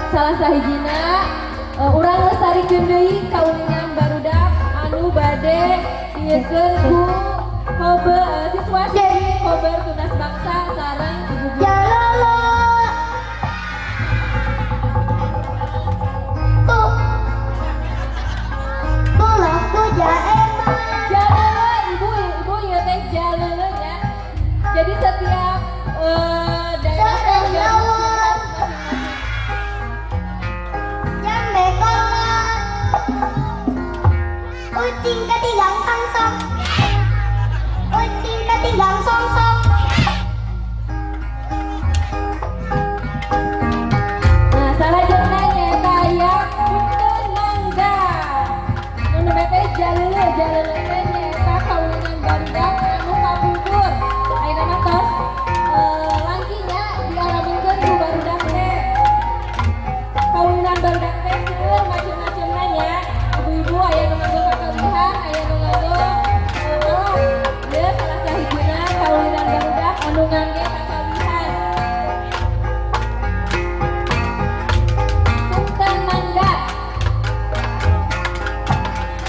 Salah sahijina urang lestarikeun deui kaulinan barudak anu bade dieukeun ku kober siswa siswi Kober Tunas Bangsa sareng ibu guru. Jalolo. Tuh. Tulak tu jaema. Jalele, ibu, ibu ieu teh jalele nya. Jadi setiap daerah teh Setengah. Gaduh ciri khas masing-masing. Jambe kolot. Ucing ketinggang sangsang. Ucing ketinggang songsong. Nah, salajengna nyaeta aya punten mangga. Nu nembe teh jalele, jalele teh nyaeta kaulinan barudak anu kapungkur. Ayeuna mah tos langkinya diaramengkeun ku barudak teh. Kaulinan barudak teh seueur macem-macemna nya. Ibu-ibu aya nu nganggo kakawihan, aya nu nganggo pelok. Ieu salah sahijina kaulinan barudak anu ngangge kakawihan. Punten mangga.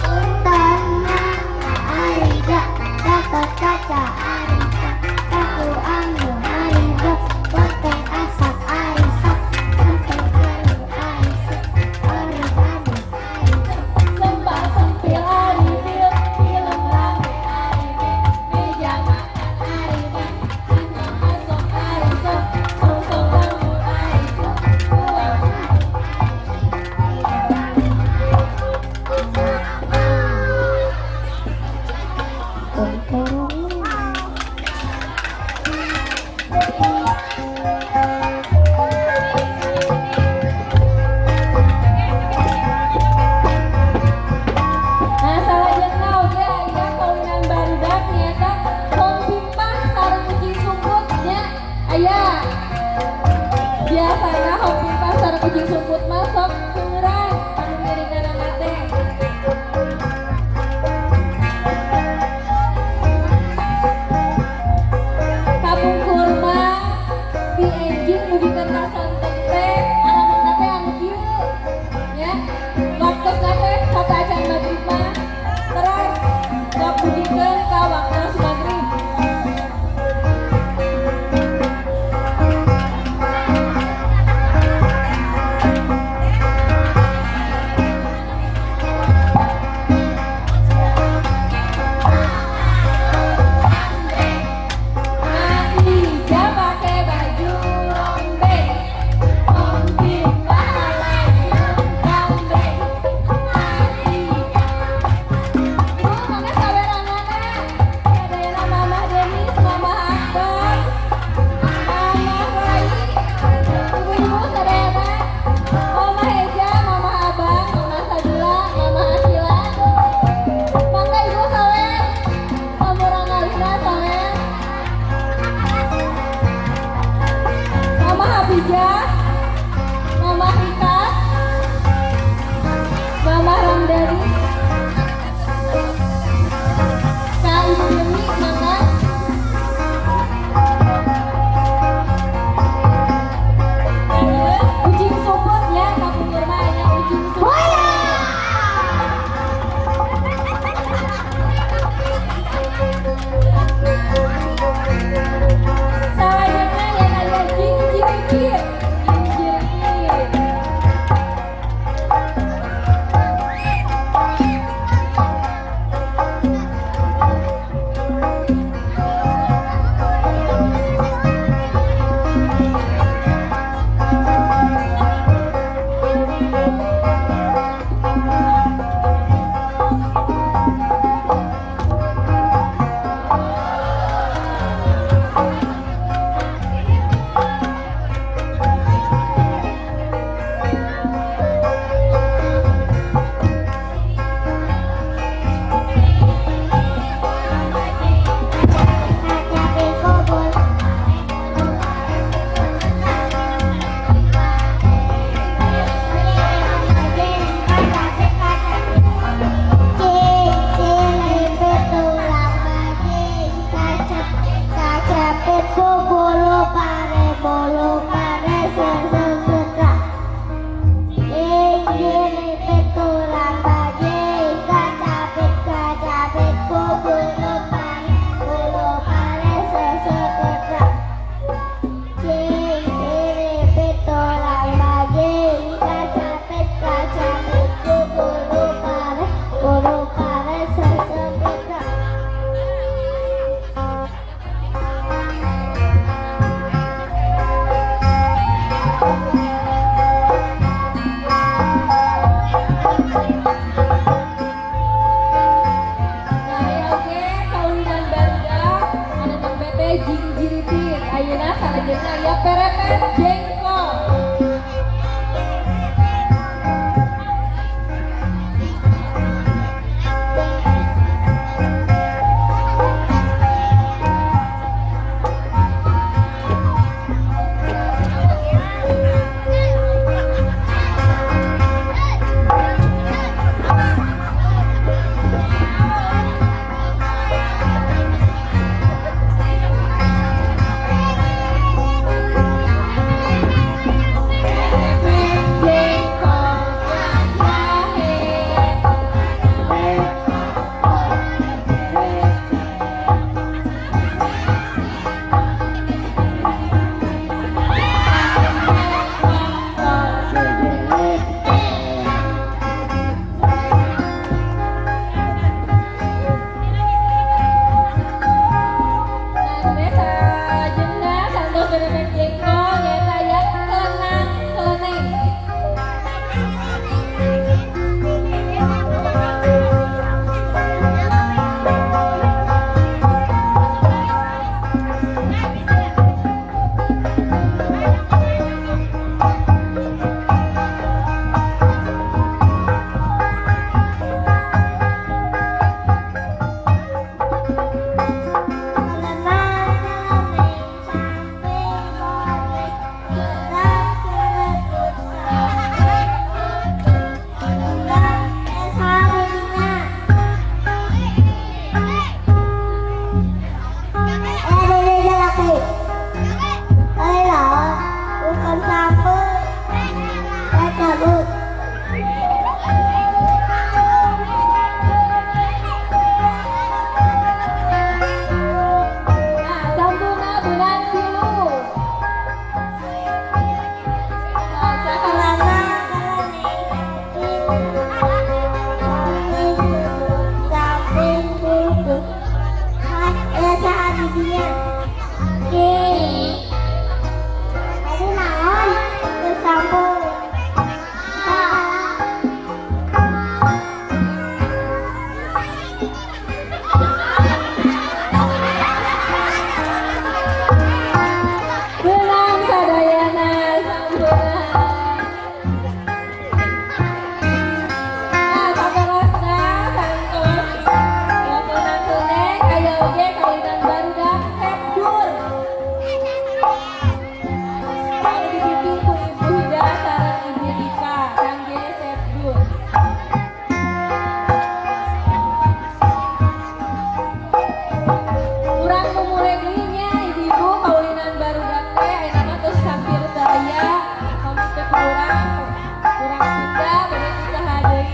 Punten mangga. Kacapit kuku pare bulu pare sese ketrak. Cing siripit tulang baging kacapit kacapit kuku pare bulu pare sese ketrak. Nah, aya oge kaulinan barudak anu nembe teh jingjiritit. Ayeuna salajengna aya perepet jengkol. Perepet jengkol jahe. Nah, salajengna santos perepet jengkol nyaeta aya kelenang keleneng. Nah, sambungna beunang tilu. Nah, saha? Beunang sadayana sampurna. Nah, saterosna santos kelenang keleneng aya oge kaulinan barudak sepdur. Anu dipimpin ku Ibu Hida sareng Ibu Dika kangge sepdur. Urang mumule deui nya ibu-ibu kaulinan barudak teh ayeuna mah tos hampir teu aya komo teu kurang kurang Sunda bade usaha deui.